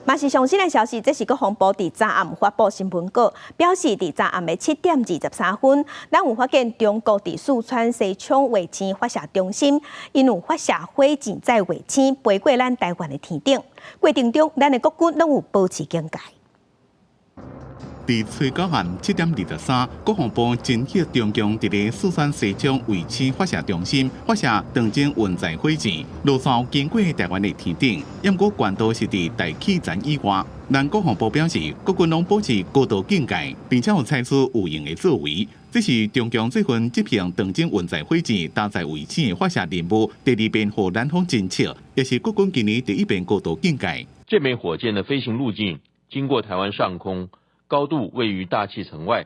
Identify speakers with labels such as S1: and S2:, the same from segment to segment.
S1: 嘛是上新的消息，這是國防部佇昨暗發布新聞稿，表示佇昨暗的7點23分，咱有發現中國佇四川西昌衛星發射中心，𪜶有發射火箭載衛星飛過咱台灣的天頂，過程中，咱的國軍攏有保持警戒。
S2: 佇初九暗7點23，國防部偵測中共佇咧四川西昌衛星發射中心發射長征運載火箭，路線經過台灣的天頂，毋過軌道是佇大氣層以外。咱國防部表示，國軍攏保持高度警戒，並且有採取有應的作為。這是中共這份執行長征運載火箭搭載衛星的發射任務，第二遍予咱方偵測，也是國軍今年第一遍高度警戒。
S3: 這枚火箭的飛行路徑經過台灣上空，高度位於大氣層外，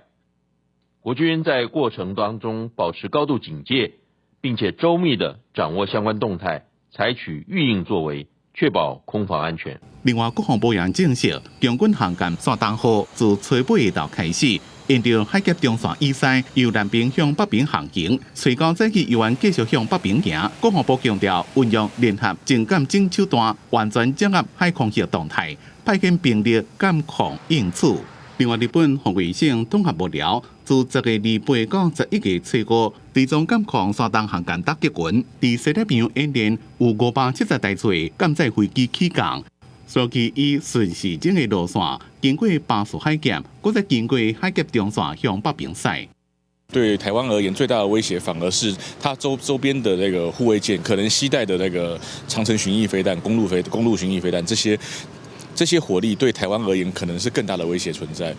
S3: 國軍在過程當中保持高度警戒，並且周密地掌握相關動態，採取預應作為，確保空防安全。
S2: 另外，國防部也證實，共軍航艦山東號自初八下晝開始，沿著海峽中線以西由南邊向北邊航行，初九早起猶原繼續向北邊行。國防部強調，運用聯合偵監偵手段，完全掌握海空域動態，派遣兵力監控應處。另外，日本防衛省統合幕僚自10月28到11月初五，追蹤監控山東航艦打擊群，佇西太平洋演練有570台次艦載飛機起降，所以以順時針的路線，經過巴士海峽，閣再經過海峽中線向北邊駛。
S4: 對台灣而言，最大的威脅反而是它周邊的那個護衛艦可能攜帶的那個長程巡弋飛彈、公路巡弋飛彈這些。這些火力對台灣而言，可能是更大的威脅存在。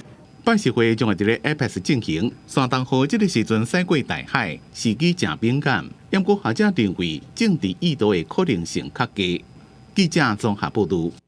S2: 拜習會將會佇咧 APEC 進行，山東號這个時陣駛過台海，時機誠敏感。毋過學者認為政治意圖的可能性較低。記者綜合報導。